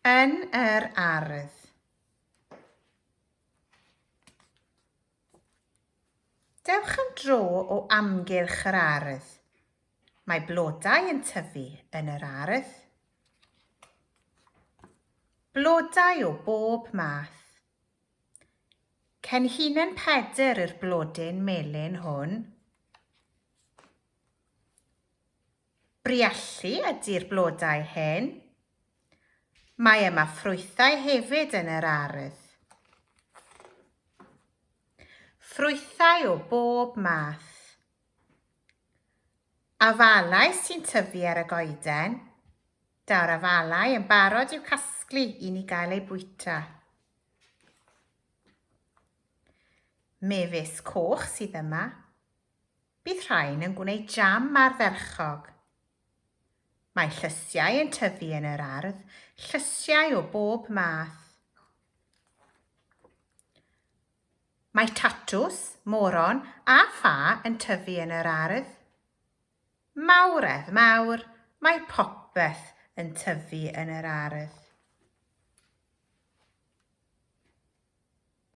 Yn yr ardd. Dewch am dro o amgylch yr ardd. Mae blodau yn tyfu yn yr ardd. Blodau o bob math. Cenhinen Pedr yw'r blodyn melyn hwn. Briallu ydy'r blodau hyn. Mae yma ffrwythau hefyd yn yr ardd. Ffrwythau o bob math. Afalau sy'n tyfu ar y goeden. Daw'r afalau yn barod i'w casglu i ni gael eu bwyta. Mefus coch sydd yma. Bydd rhain yn gwneud jam ardderchog. Mae llysiau yn tyfu yn yr ardd, llysiau o bob math. Mae tatws, moron a ffa yn tyfu yn yr ardd. Mawredd mawr, mae popeth yn tyfu yn yr ardd.